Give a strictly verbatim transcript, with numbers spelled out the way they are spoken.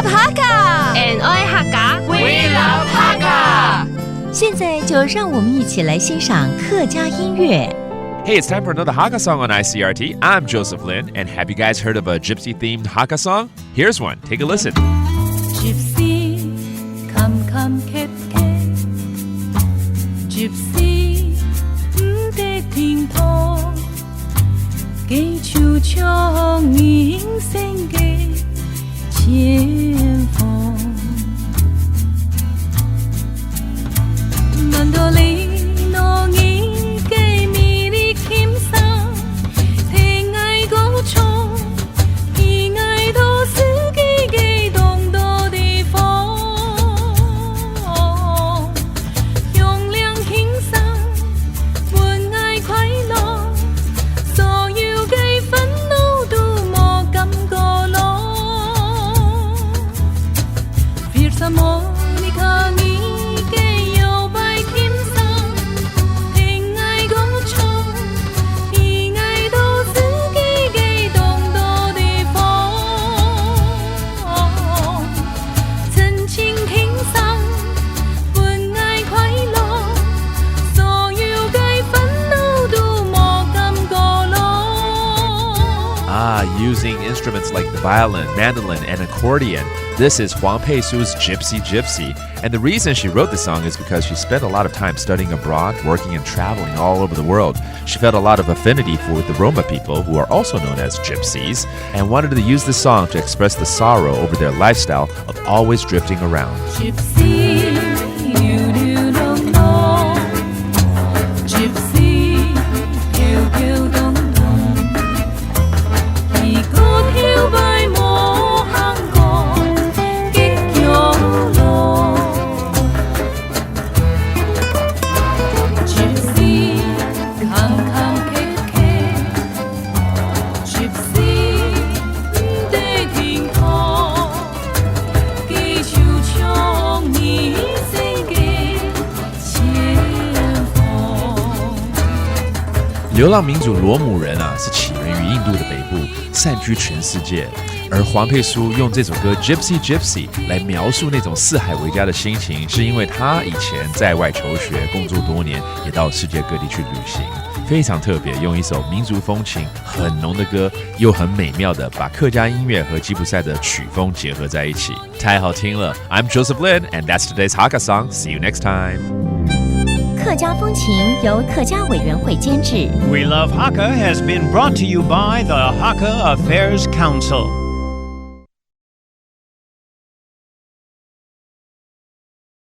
Hakka，and愛客家，We love Hakka。现在就让我们一起来欣赏客家音乐。 Hey, it's time for another Hakka song on I C R T. I'm Joseph Lin, and have you guys heard of a gypsy themed Hakka song? Here's one. Take a listen. Gypsy，坎坎坷坷，Gypsy，毋得停拖，佢就像人生个前方。 Mandolin，你个美丽琴聲，聽𠊎歌唱，牽𠊎到世界个當多地方。響亮琴聲，分𠊎快樂，所有个煩惱都莫感覺咯。 Philharmonica，你个搖擺琴聲，聽𠊎歌唱，牽𠊎到世界个當多地方。純淨琴聲，分𠊎快樂，所有个煩惱都莫感覺咯。 Ah, using instruments like the violin, mandolin, and accordion, this is Huang Pei Su's Gypsy Gypsy. And the reason she wrote the song is because she spent a lot of time studying abroad, working and traveling all over the world. She felt a lot of affinity for the Roma people, who are also known as gypsies, and wanted to use the song to express the sorrow over their lifestyle of always drifting around. Gypsy，流流浪浪，Gypsy，兜兜動動，一個頭擺無行過个角落。Gypsy，坎坎坷坷。 Gypsy，毋得停拖，佢就像人生个前方。流浪民族罗姆人啊，是起源于印度的北部，散居全世界。而黄佩书用这首歌《Gypsy Gypsy》来描述那种四海为家的心情，是因为他以前在外求学，工作多年，也到世界各地去旅行，非常特别，用一首民族风情很浓的歌，又很美妙的把客家音乐和吉普赛的曲风结合在一起，太好听了。I'm Joseph Lin, and that's today's Hakka song. See you next time. 客家风情由客家委员会监制。 We Love Hakka has been brought to you by the Hakka Affairs Council.